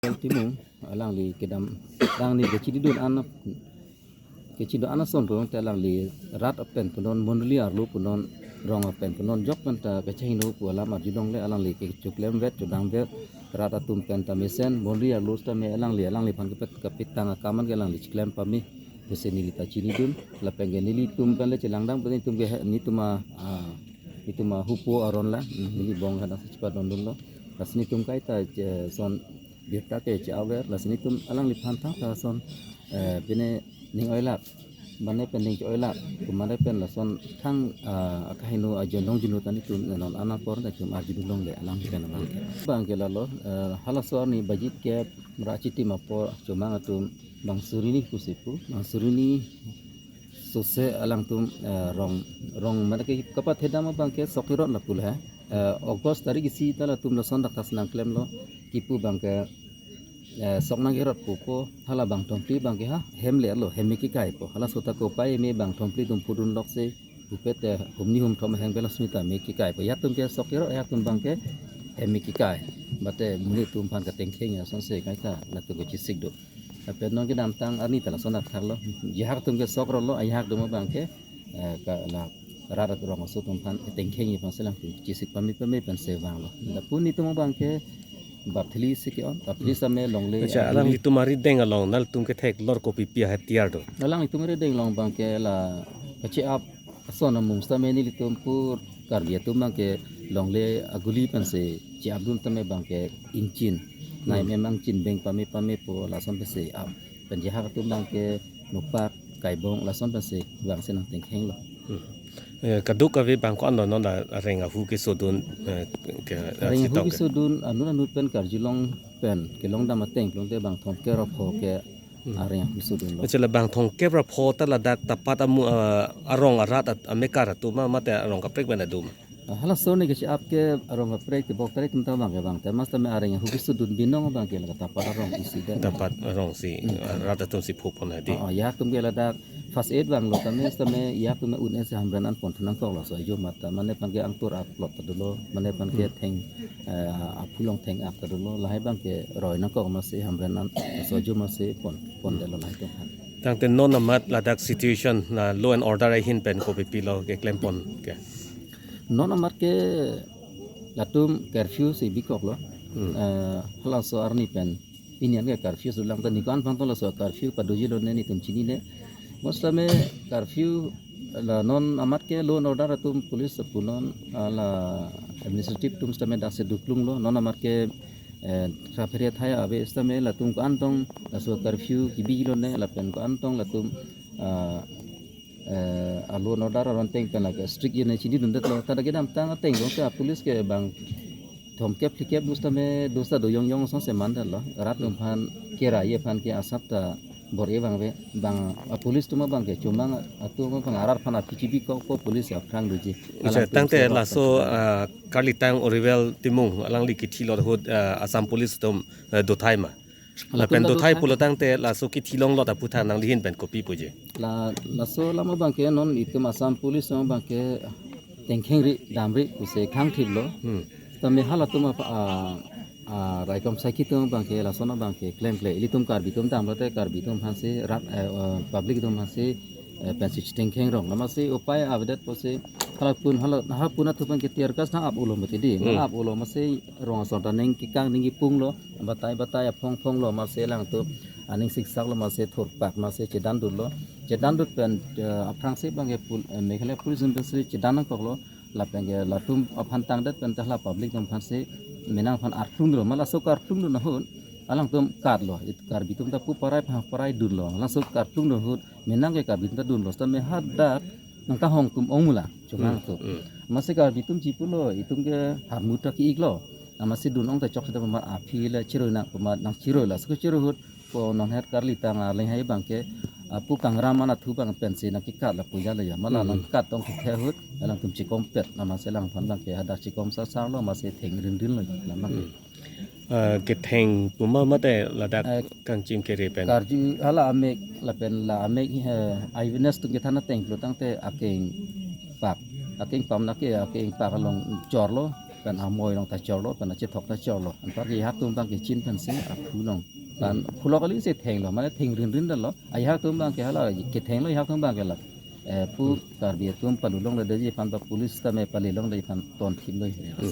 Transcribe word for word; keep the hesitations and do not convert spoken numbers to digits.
Timung, alangli kedam, alangli kechinidun an, kechinidun an ason pulotangte alangli rat apen punon, mondoli arlo punon, rong apen punon, jok penta kachehingno pu alam arjulongle, alangli kecho klemvet, chodangvet, rat atum penta mesen, mondoli arlo sitame alangli, alangliphan kepet, kepetang akam an ke alangli chiklem pame, pusi neli ta chinidun, lapen ke nelitum pen le chelangdam pen nelitum ke he, nelitum a, a, nelitum ahupo aron la, neli bong hadak si chepadondunlo. Lasi nelitum kaita, eh, son birta ke che-aver, lasi nelitum alangliphan thangta son, eh, pine ning oilak, mane pen ning oilak, kumane pen lason thang, ah, akahingno ajon dong junu ta nelitum non anapor nelitum arjulongle alang pen abang ke. Abang ke lalo, eh, halaso arni bajit ke mera chitim apor chomang atum bang surini pusi pu, bang surini sose alangtum, eh, rong, rong mane ke kapathedam abang ke sok kerot lapu le, eh, August tarik isi ta latum lason dak ta si nangklemlo, kipu abang ke, eh, sok nang kerot pupo, hala bang thomphli abang ke ha, hem le lo, hem me kikaipo, halaso ta kopai me bang thomphli atum pudun lokse, hupet, eh, humni humthom aheng pen lason ta me kikaipo, ajahak atum ke sok kerot, ajahak atum abang ke hem me kikai, mate monit atum aphan katengkheng asonsi kaita latum kechesik do. Lapen non kedamtang arni ta lason athaklo. Ajahak atum ke sok rotlo, ajahak atum abang ke, eh, ka la rat rong aso atum aphan tengkheng aphansi alangtum chesik pame pame pensi vanglo. Lapu nelitum abang ke bapthili si ke-on, bapthili sitame longle. Acha, aguli. Alanglitum arideng along, nangtum ketheklong kopipi ahatiyar do? Alanglitum arideng along abang ke la kache-ap ason amung sitame nelitum pur Karbi atum abang ke longle aguli pensi che-apdun tame abang ke ingchin. Nai Hmm. memang chin beng pame pame po lason pensi ap. Pen ajahak atum abang ke nopak, kaibong lason pensi vangsi nangtengkhenglo. Hmm. Eh, kadokave abang ko-an lo non la areng ahu kesodun, eh, ke, eh, Areng ahu sitong ke. Kesodun anut anut pen karjulong pen kelongdam ateng pulotangte bang thomkep ra pho ke Hmm. areng ahu sodunlo. Acha, la bang thomkep ra pho ta ladak tapat amu, ah, arong arat at-, amekar atum ma, mate arong kaprek pen atum? Ah, halaso arni kache-ap ke arong kaprek tebok tarik atum ta abang ke bang. Te mas tame areng ahu kesodun binong abang ke la tapat arong isi de. Tapat arong si, Hmm. ah, rat atum si phopon hadi. Oh, oh, ajahak atum ke ladak first aid vanglo tame, tame ajahak atum un-e si Hamren an ponthu nangkoklo, laso ajomat ta. Mane aphan ke angtur aplot ta dolo, mane aphan ke Hmm. theng, eh, aphu along theng-ak ta dolo, lahai abang ke roi nangkok amatsi Hamren an, laso ajomat si pon, pondetlo lahai atum aphan. Tangte non amat ladak situation, na law and order ahin pen kopipi lo keklempon ke? Non amat ke latum curfew si bikoklo. Hmm. Eh, halaso arni pen pini an ke curfew si dolang ta, niko-an aphan ta laso curfew padojilone nelitum chinine. Mas tame curfew la non amat ke law and order atum police punon, ah, la administrative atum sitame dak si duklunglo, non amat ke, eh, traphere thaya ave sitame latum ko-an tong laso curfew kebijilone lapen ko-an tong latum, ah, eh, a law and order aron ateng pen lake strict jene chinidundetlo. Ta dak kedamtang ateng dong ke police ke bang thomkep phlikep do sitame do sa do yong yong asonsi mandetlo. Rat atum aphan kera-i aphan ke asap ta bor-e vangve, bang a police atum abang ke chomang atum abang arat aphan aphi chebikokpo police aphrang doji. Acha, alang atum tangte se laso, ah, karlitang Oriwel Timung alangli kithilot ahut, ah, Assam Police atum, eh, dothai ma? Latum lapen ta dothai dothai pulotangte laso kithilonglot aphuthak nangli ahin pen kopi puji? La, laso alam abang ke non itum Assam Police atum abang ke tengkhengri, damri pusi khangthiplo. Hmm. Tame halatum apa, ah, ah, raikom saiki atum abang ke lason abang ke klemkle. Ilitum Karbi atum damlote Karbi atum aphansi rat, eh, eh, public atum aphansi, eh, pensi tengkheng rong. Amatsi upai avedet pusi halapun, hala, halapun atum abang ke tear gas nang-ap-ulo mati di. Hmm. Nang-ap-ulo amatsi rong asor ta ning kekang ning kepunglo. Batai batai aphong phonglo amatsi alangtum aning siksaklo amatsi thurpak amatsi chedandunlo. Chedandun pen, eh, aphrangsi abang ke pul-, eh, Meghalaya Police atum pensi chedan nangkoklo. Lapen ke latum aphan tangdet pen ta hala public atum aphansi menang aphan arklung dunlo. Ma laso karklung dun ahut alangtum katlo. It Karbi atum ta pu parai pha parai dunlo. Laso karklung dun ahut menang ke Karbi atum ta dunlo. Sitame hadak nangkahong atum ong mula. Chomang Hmm, atum. Hmm. Amatsi Karbi atum chipulo, itum ke harmu ta ki-iklo. Amatsi dun ong ta chok seta pama aphi le chiroi nang pama nangchiroi, laso kechiroi ahut ko non het karlitang arleng hai abang ke, ah, pu kangram anathu abang pensi nangkekat lapu jalo ya. Ma la Hmm. nangkat tong kethe ahut alangtum chekompet, amatsi alangphan abang ke hadak chekom sasarlo, amatsi theng rinrinlo ya. Lamang. Hmm. Ah, ketheng puma mate ladak Eh, kangchim kere pen. Karju hala amek lapen la amek, eh, eyewitness atum kethan ateng pulotangte akeng pak. Akeng pam lake akeng pak along chorlo. pen amoi along ta chorlo, pen achethok ta chorlo. Anparke ahak atum abang ke chin pensi aphu along. Pen aphu lo kali si thenglo, mane thengrinrin lo. Ahak atum abang ke hala kethenglo, ahak atum abang ke la. Eh, pu Karbi atum palu longledetji aphan ba police tame pali longledetji aphan ton thiplo.